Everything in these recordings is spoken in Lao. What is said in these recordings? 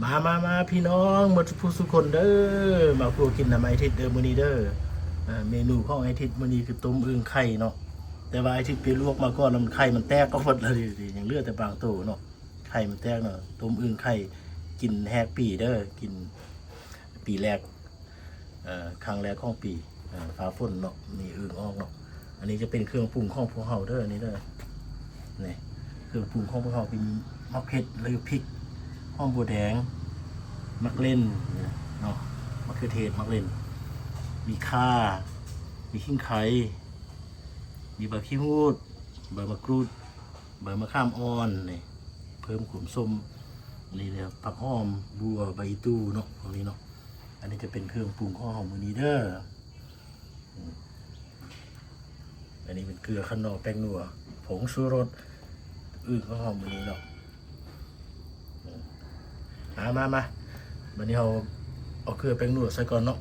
ມາ ມາ ມາ ພີ່ນ້ອງໝົດສູ່ຜູ້ສູ່ຄົນເດີ ມາຄົວກິນນຳອ້າຍທິດເດີມື້ນີ້ເດີ. ເອີ ເມນູຂອງອ້າຍທິດມື້ນີ້ຄືຕົ້ມອຶ່ງໄຂ່ເນາະ, ແຕ່ວ່າອ້າຍທິດໄປລວກມາກ່ອນ ແລ້ວມັນໄຂ່ມັນແຕກອອກໝົດແລ້ວ ຍັງເຫຼືອແຕ່ບາງໂຕເນາະ, ໄຂ່ມັນແຕກເນາະ. ຕົ້ມອຶ່ງໄຂ່ກິນແຮກປີເດີ ກິນປີແລກ ເອີ ຄັ້ງແລກຂອງປີ ເອີ ຟ້າຝົນເນາະ ມີອຶ່ງອອກເນາະ. ອັນນີ້ຈະເປັນເຄື່ອງປຸງຂອງພວກເຮົາເດີ ອັນນີ້ເດີ. ນີ້ ເຄື່ອງປຸງຂອງພວກເຮົາ ມີໝາກເຜັດ ຫຼື ພິກ ຫອມບົວແດງ ໝາກເລັ່ນເນາະ ມະເຂືອເທດ ໝາກເລັ່ນ ມີຂ່າ ມີຂີງໄຄ ມີໃບຂີ້ຫູດ ໃບມະກຣູດ ໃບມະຂາມອ່ອນ ນີ້ ເພີ່ມຄວາມສົ້ມ. ນີ້ເລີຍ ຜັກຫອມ ບົວ ໃບອີ່ຕູ່ເນາະ ພວກນີ້ເນາະ. ອັນນີ້ຈະເປັນເຄື່ອງປຸງຂອງເຮົາມື້ນີ້ເດີ. ອືມ ອັນນີ້ເປັນເກືອ ຂະໜໍ ແປ້ງນົວ ຜົງຊູລົດ ອຶ່ງຂອງເຮົາມື້ນີ້ເນາະ. ອືມ ມາ ມາ ມາ ບັດນີ້ເຮົາເອົາເກືອແປ້ງນົວໃສ່ກ່ອນເນາະ.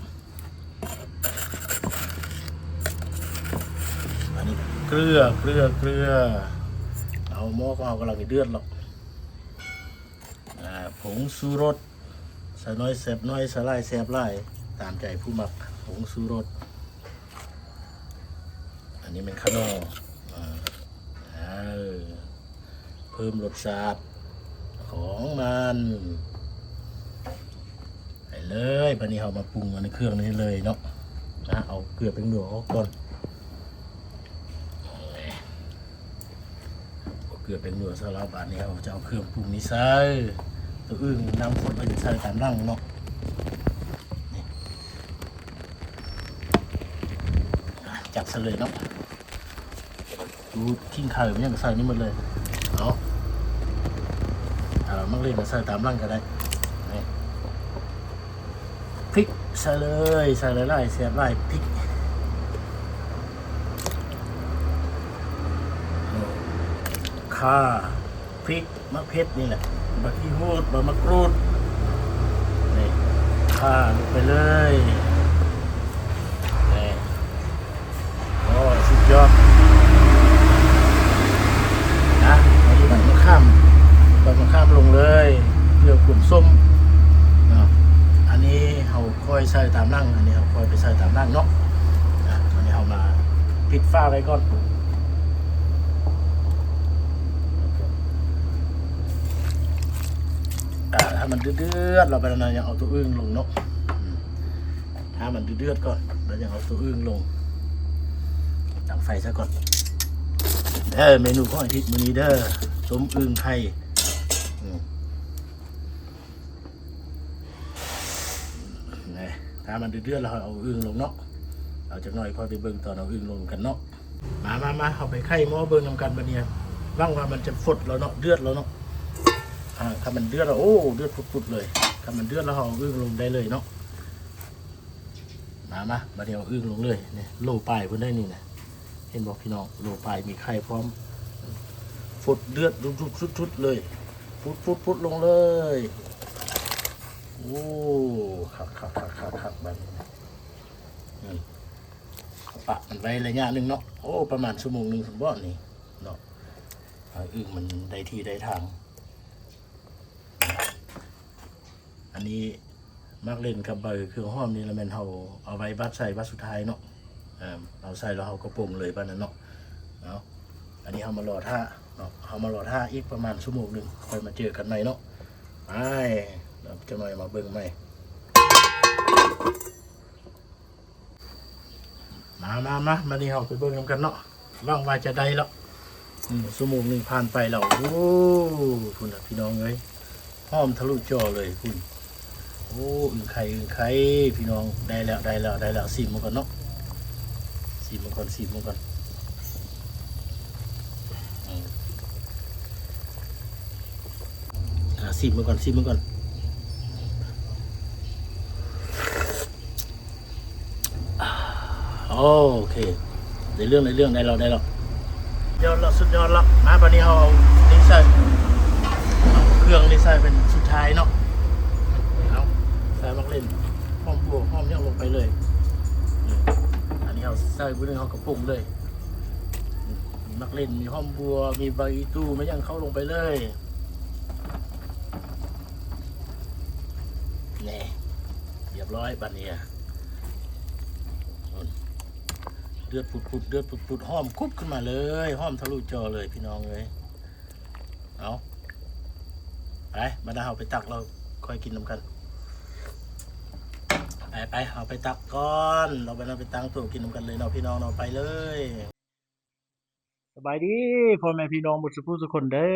ອັນນີ້ເກືອ ເກືອ ເກືອ ເອົາ ໝໍ້ຂອງເຮົາກຳລັງຊິເດືອດແລ້ວ. ອາ ຜົງຊູລົດ ໃສ່ໜ້ອຍແຊບໜ້ອຍ ໃສ່ຫຼາຍແຊບຫຼາຍ ຕາມໃຈຜູ້ມັກ. ຜົງຊູລົດ ອັນນີ້ແມ່ນຂະໜໍ ອາ ເອີ ເພີ່ມລົດຊາດຂອງມັນໄປເລີຍ. ບາດນີ້ເຮົາມາປຸງອັນເຄື່ອງນີ້ເລີຍເນາະ. ອາ ເອົາເກືອແປ້ງນົວອອກກ່ອນ. ເອົາເກືອແປ້ງນົວໃສ່ແລ້ວ ບາດນີ້ເຮົາຈະເອົາເຄື່ອງປຸງນີ້ໃສ່. ໂຕອຶ່ງນ້ຳຟົດເຮົາຈະໃສ່ຕາມຫຼັງເນາະ. ນີ້ ຈັດໃສ່ເລີຍເນາະ. ຕູຂີງໄຄມັນຍັງໃສ່ນີ້ໝົດເລີຍເນາະ. ເອົາໝາກເລັ່ນມາໃສ່ຕາມຫຼັງກໍໄດ້. ນີ້ ພິກໃສ່ເລີຍ ໃສ່ຫຼາຍໆ ແຊບຫຼາຍ ພິກ ຂ່າ ພິກ ໝາກເຜັດນີ້ແຫຼະ ໃບຂີ້ຫູດ ໃບມະກຣູດ ນີ້ ຂ່າລົງໄປເລີຍ. ນີ້ ໂອ້ ສຸດຍອດນະ. ເອົາໃບມະຂາມ ໃບມະຂາມລົງເລີຍ ເພື່ອຄວາມສົ້ມເນາະ. ອັນນີ້ເຮົາຄ່ອຍໃສ່ຕາມຫຼັງ ອັນນີ້ເຮົາຄ່ອຍໄປໃສ່ຕາມຫຼັງເນາະ. ອາ ອັນນີ້ເຮົາມາປິດຝາໄວ້ກ່ອນ. ອາ ຖ້າມັນເດືອດໆແລ້ວ ບາດນັ້ນຍັງເອົາໂຕອຶ່ງລົງເນາະ. ອືມ ຖ້າມັນເດືອດໆກ່ອນ ແລ້ວຍັງເອົາໂຕອຶ່ງລົງ. ຕັ້ງໄຟຊະກ່ອນເດີ. ເມນູຂອງອາທິດມື້ນີ້ເດີ ຕົ້ມອຶ່ງໄຂ່. ອືມ ນີ້ ຖ້າມັນເດືອດໆແລ້ວ ເຮົາເອົາອຶ່ງລົງເນາະ. ເອົາຈັກໜ້ອຍ ຄ່ອຍໄປເບິ່ງຕອນເອົາອຶ່ງລົງກັນເນາະ. ມາ ມາ ມາ ເຮົາໄປໄຂໝໍ້ເບິ່ງນຳກັນບາດນີ້. ຫວັງວ່າມັນຈະຟົດແລ້ວເນາະ ເດືອດແລ້ວເນາະ. ອາ ຖ້າມັນເດືອດແລ້ວ ໂອ້ ເດືອດປຸດໆເລີຍ. ຖ້າມັນເດືອດແລ້ວ ເຮົາເອົາອຶ່ງລົງໄດ້ເລີຍເນາະ. ມາ ມາ ບາດນີ້ເອົາອຶ່ງລົງເລີຍ. ນີ້ ໂລປາຍພຸ້ນໄດ໋ນີ້ນະ ເຫັນບໍ່ພີ່ນ້ອງ? ໂລປາຍ ມີໄຂ່ພ້ອມ. ຟົດເດືອດ ຊຸດໆເລີຍ ຟຸດໆລົງເລີຍ. ໂອ້ ຄັກໆໆໆ ບາດນີ້ນະ. ອືມ ປະມັນໄວ້ໄລຍະໜຶ່ງເນາະ. ໂອ້ ປະມານຊົ່ວໂມງໜຶ່ງພຸ້ນບໍນີ້ເນາະ. ໃຫ້ອຶ່ງມັນໄດ້ທີ່ໄດ້ທາງ. ອັນນີ້ໝາກເລັ່ນກັບໃບເຄື່ອງຫອມນີ້ລະແມ່ນເຮົາເອົາໄວ້ບາດໃສ່ບາດສຸດທ້າຍເນາະ. ເອົາໃສ່ແລ້ວເຮົາກໍປົງເລີຍບາດນັ້ນເນາະ. ເອົາ ອັນນີ້ເຮົາມາລໍຖ້າເນາະ ເຮົາມາລໍຖ້າອີກປະມານຊົ່ວໂມງໜຶ່ງ ຄ່ອຍມາເຈີກັນໃໝ່ເນາະ. ໄປ ຈັກໜ້ອຍມາເບິ່ງໃໝ່. ມາ ມາ ມາ ບາດນີ້ເຮົາໄປເບິ່ງນຳກັນເນາະ. ຫວັງວ່າຈະໄດ້ແລ້ວ. ອືມ ຊົ່ວໂມງໜຶ່ງຜ່ານໄປແລ້ວ. ໂອ້ ພຸ້ນນະພີ່ນ້ອງເອີຍ ຫອມທະລຸຈໍເລີຍພຸ້ນ. ໂອ້ ອຶ່ງໄຂ່ ອຶ່ງໄຂ່ ພີ່ນ້ອງ. ໄດ້ແລ້ວ ໄດ້ແລ້ວ ໄດ້ແລ້ວ. ຊີມເບິ່ງກ່ອນເນາະ ຊີມເບິ່ງກ່ອນ ຊີມເບິ່ງກ່ອນ. ອືມ ອາ ຊີມເບິ່ງກ່ອນ ຊີມເບິ່ງກ່ອນ. ໂອເຄ ໄດ້ເລື່ອງ ໄດ້ເລື່ອງ ໄດ້ແລ້ວ ໄດ້ແລ້ວ. ຍອດລະ ສຸດຍອດລະ. ມາ ບາດນີ້ເຮົາເອົານີ້ໃສ່ ເອົາເຄື່ອງນີ້ໃສ່ເປັນສຸດທ້າຍເນາະ. ເອົາ ໃສ່ໝາກເລັ່ນ ຫອມບົວ ຫອມຫຍັງລົງໄປເລີຍ. ອືມ ອັນນີ້ເຮົາໃສ່ບາດນີ້ເຮົາກໍປຸງເລີຍ. ອືມ ມີໝາກເລັ່ນ ມີຫອມບົວ ມີໃບອີ່ຕູ່ ມີຫຍັງເຂົ້າລົງໄປເລີຍ. ນີ້ ຮຽບຮ້ອຍບາດນີ້ ເດືອດປຸດໆ ເດືອດປຸດໆ ຫອມກຸບຂຶ້ນມາເລີຍ ຫອມທະລຸຈໍເລີຍ ພີ່ນ້ອງເອີຍ. ເອົາ ໄປ ບາດນີ້ເຮົາໄປຕັກ ແລ້ວຄ່ອຍກິນນຳກັນ. ໄປໆ ເຮົາໄປຕັກກ່ອນ ແລ້ວບາດນີ້ເຮົາໄປຕັ້ງໂຕະກິນນຳກັນເລີຍເນາະ ພີ່ນ້ອງເນາະ ໄປເລີຍ. ສະບາຍດີພໍ່ແມ່ພີ່ນ້ອງໝົດສູ່ຜູ້ສູ່ຄົນເດີ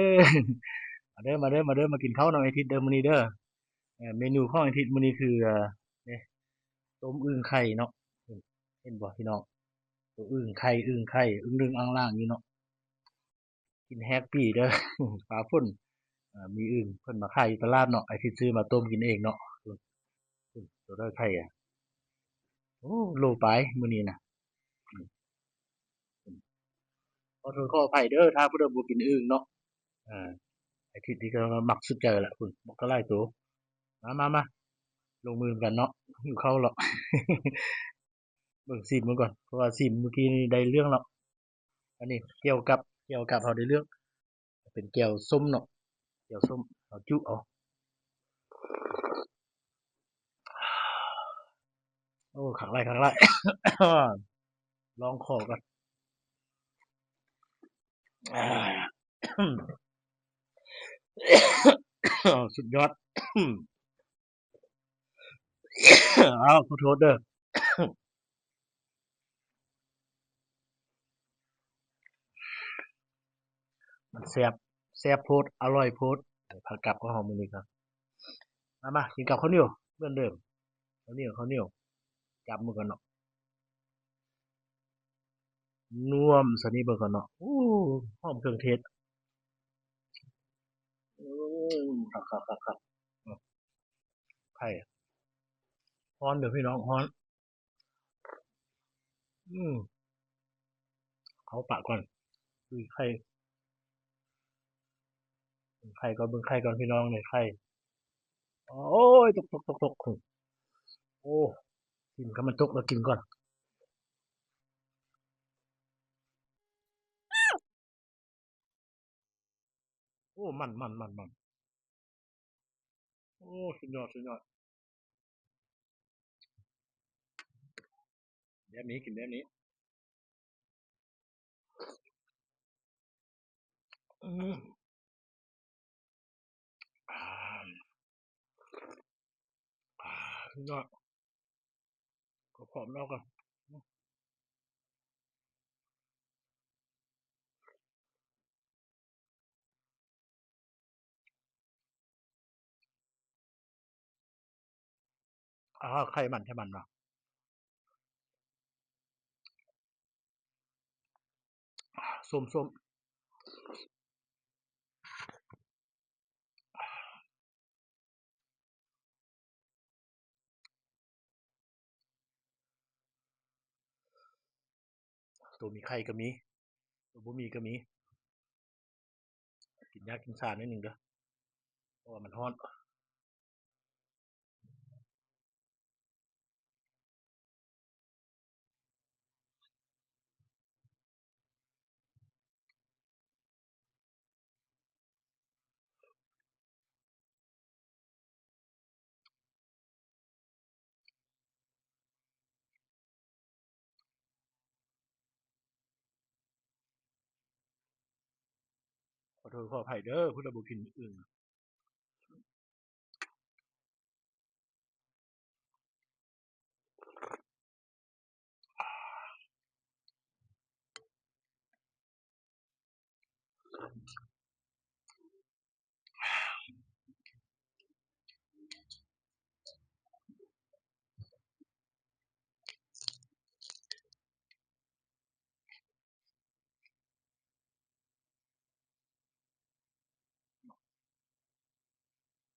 ມາເດີ ມາເດີ ມາເດີ ມາກິນເຂົ້ານຳອ້າຍທິດເດີມື້ນີ້ເດີ. ເມນູຂອງອ້າຍທິດມື້ນີ້ຄື ເອີ ຕົ້ມອຶ່ງໄຂ່ເນາະ ເຫັນບໍ່ພີ່ນ້ອງ ໂຕອຶ່ງໄຂ່ ອຶ່ງໄຂ່ ອຶ່ງເລິງອາງລ່າງຢູ່ເນາະ. ກິນແຮກປີເດີ ຟ້າຝົນ. ເອີ ມີອຶ່ງເພິ່ນມາຂາຍຢູ່ຕະຫຼາດເນາະ ອ້າຍທິດຊື້ມາຕົ້ມກິນເອງເນາະ. ໂຕເດີໄຂ່ ໂອ້ ໂລປາຍມື້ນີ້ນະ. ຂໍໂທດຂໍອະໄພເດີ ຖ້າຜູ້ໃດບໍ່ກິນອຶ່ງເນາະ. ເອີ ອ້າຍທິດນີ້ກໍມັກສຸດໃຈລະ ພຸ້ນ ບັກຫຼາຍໂຕ. ມາ ມາ ມາ ລົງມືນຳກັນເນາະ ຫິວເຂົ້າລະ. ເບິ່ງ ຊີມເບິ່ງກ່ອນ ເພາະວ່າຊີມມື້ກີ້ນີ້ໄດ້ເລື່ອງແລ້ວ. ອັນນີ້ແຈ່ວກັບ ແຈ່ວກັບເຮົາໄດ້ເລື່ອງ ເປັນແຈ່ວສົ້ມເນາະ ແຈ່ວສົ້ມ ເຮົາຈຸເອົາ. ໂອ້ ຄັກຫຼາຍ ຄັກຫຼາຍ ລອງຄໍກ່ອນ. ອາ ສຸດຍອດ. ອ້າວ ຂໍໂທດເດີ ມັນແຊບ ແຊບໂພດ ອະລ່ອຍໂພດ. ເອົາ ຜັກກັບຂອງເຮົາມື້ນີ້ກໍ ມາ ມາ ກິນກັບເຂົ້າໜຽວເໝືອນເດີມ ເຂົ້າໜຽວ ເຂົ້າໜຽວ ຈັບມື້ກັນເນາະ. ນວມຊະນີ້ເບິ່ງກ່ອນເນາະ. ໂອ້ ຫອມເຄື່ອງເທດ. ອືມ ຄັກໆໆໆ. ໄຂ່ ຮ້ອນເດີພີ່ນ້ອງ ຮ້ອນ. ອືມ ເຂົ້າປາກກ່ອນ. ອຸ້ຍ ໄຂ່ ເບິ່ງໄຂ່ກ່ອນ ເບິ່ງໄຂ່ກ່ອນພີ່ນ້ອງ ນີ້ໄຂ່. ໂອ້ຍ ຕົກໆໆໆ. ໂອ້ ກິນ ຄັນມັນຕົກແລ້ວກິນກ່ອນ. ໂອ້ ມັນໆໆໆ. ໂອ້ ສຸດຍອດ ສຸດຍອດ. ແບບນີ້ ກິນແບບນີ້. ອືມ ອາ ອາ ສຸດຍອດ. ກະເພາະມັນອອກກ່ອນ. ອາ ໄຂ່ມັນ ໄຂ່ມັນວ່າ ສົ້ມໆ. ໂຕມີໄຂ່ກໍມີ ໂຕບໍ່ມີກໍມີ. ກິນຍາກກິນຊາໜ້ອຍໜຶ່ງເດີ ເພາະວ່າມັນຮ້ອນ. ຂໍໂທດຂໍອະໄພເດີ ຜູ້ໃດບໍ່ກິນອຶ່ງ.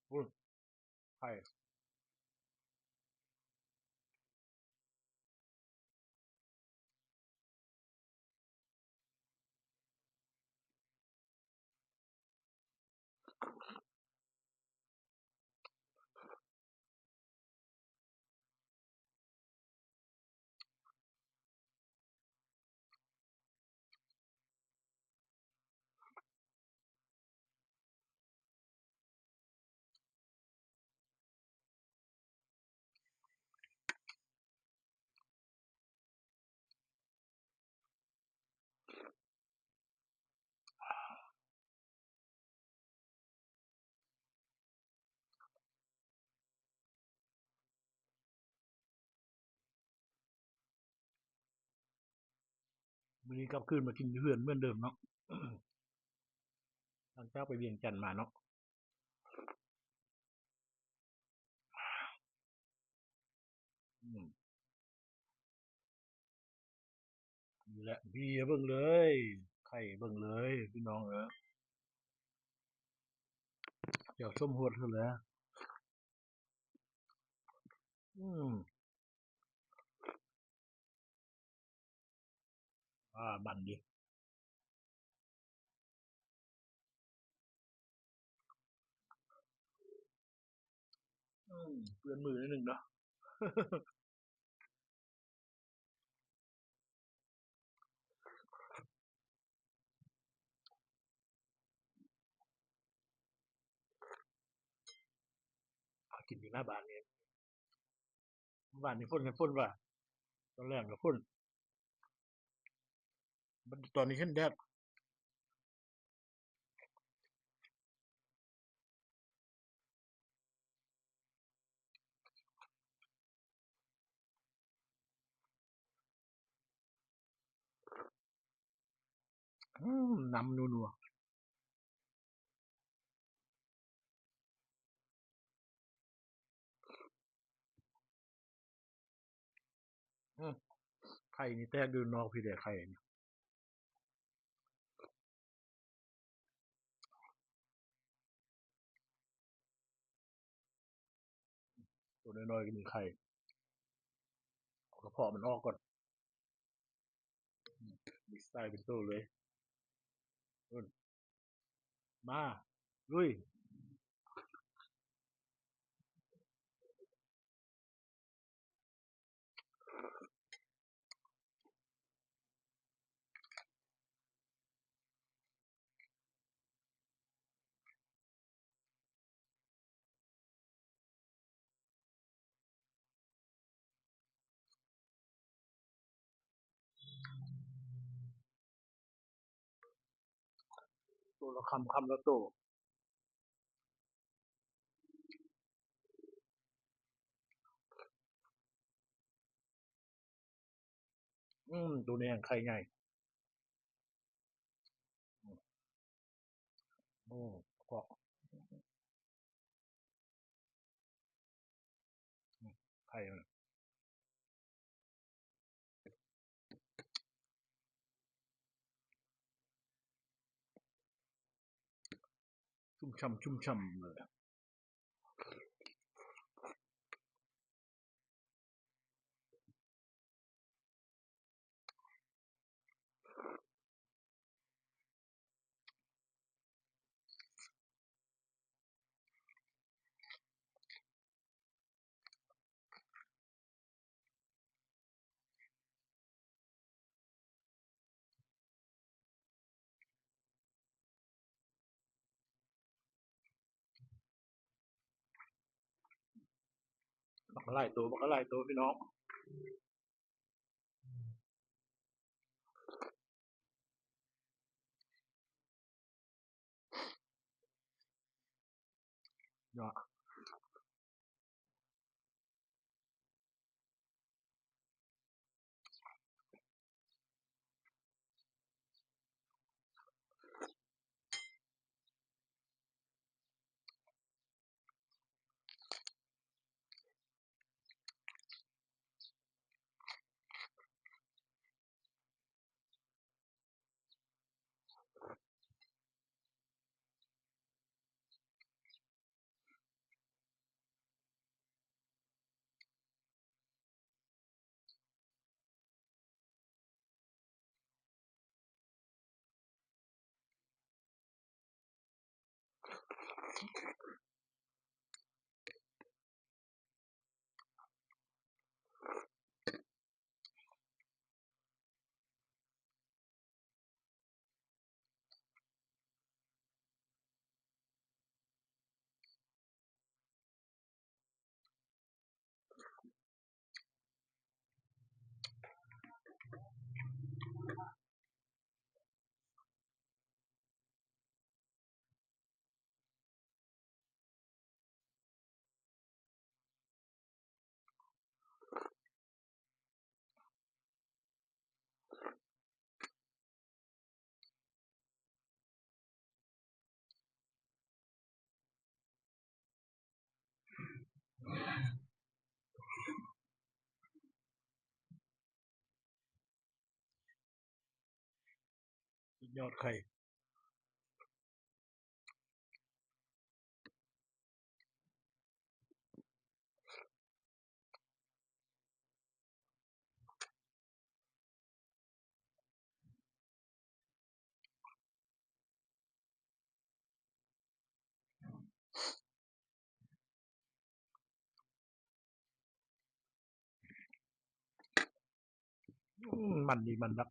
ໂອ້ຍ ໄຂ່. ໂ ນີ້ກັບຄືນມາກິນຢູ່ເຮືອນເໝືອນເດີມເນາະ ຫຼັງຈາກໄປວຽງຈັນມາເນາະ. ອືມ ນີ້ແຫຼະ ບີໃຫ້ເບິ່ງເລີຍ ໄຂ່ເບິ່ງເລີຍ ພີ່ນ້ອງເອີຍ ແຈ່ວສົ້ມຮວດເທື່ອແຫຼະ. ອືມ ອ່າ ມັນຢູ່ ອືມ ເປື້ອນມືໜ້ອຍໜຶ່ງເນາະ. ຫາກິນຢູ່ໜ້າບ້ານນີ້ ມື້ວານນີ້ຝົນ ຝົນວ່າ ຕອນແລງກໍຝົນ ບັດຕອນນີ້ເຫັນແດດ. ອືມ ນ້ຳນົວໆ. ອືມ ໄຂ່ນີ້ແຕກຢູ່ນອກພີ້ເດ້ ໄຂ່ນີ້ ໂຕນ້ອຍໆກໍມີໄຂ່ ເອົາກະເພາະມັນອອກກ່ອນ. ອືມ ມີໄສ້ເປັນໂຕເລີຍ ເອີ ມາ ລຸຍ. ໂຕລະຄຳ ຄຳລະໂຕ. ອືມ ໂຕນີ້ແຮງໄຂ່ໃຫຍ່. ອືມ ໂອ້ ເກາະ ອືມ ໄຂ່ມັນ ຊຸ່ມຊ່ຳ ຊຸ່ມຊ່ຳເລີຍ. ບັກຫຼາຍໂຕ ບັກຫຼາຍໂຕ ພີ່ນ້ອງ. ເນາະ. ຍອດໄຂ່. ອືມ ມັນດີ ມັນຄັກ.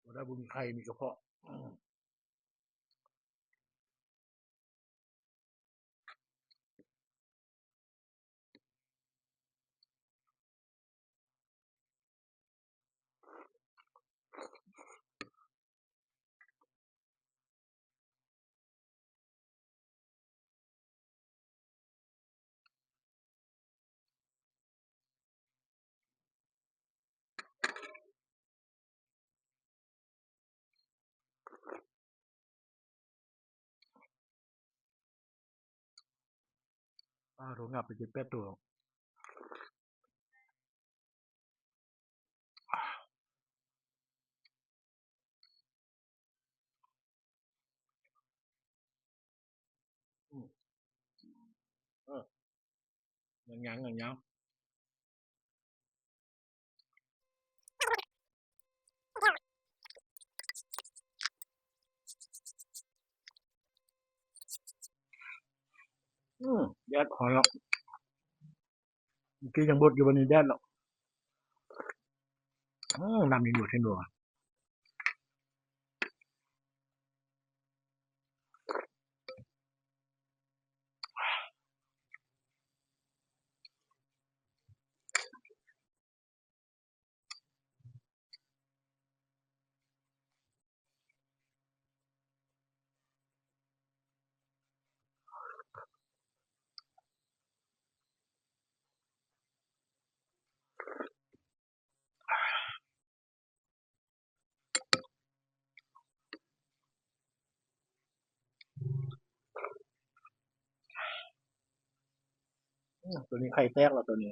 ບໍ່ໄດ້ ບໍ່ມີໄຂ່ ມີກະເພາະ. ປາໂທ ງັບໄປເຈັດແປດໂຕ. ອືມ ເອີ ຍັງໆ ຍັງໆ. ອືມ ແດດຮ້ອນແລ້ວ. ເມື່ອກີ້ຍັງບົດຢູ່ ບັດນີ້ແດດແລ້ວ. ອືມ ນ້ຳນີ້ໂດດແຮງ. ອືມ ໂຕນີ້ໄຂ່ແຕກແລ້ວໂຕນີ້.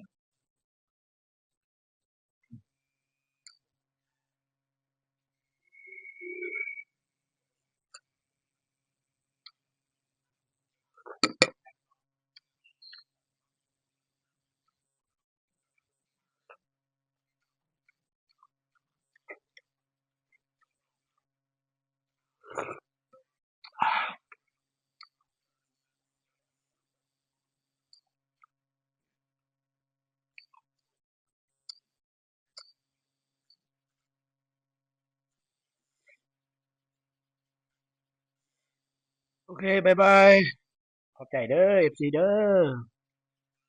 ໂອເຄ ບາຍບາຍ ຂອບໃຈເດີ ເອັຟຊີ ເດີ.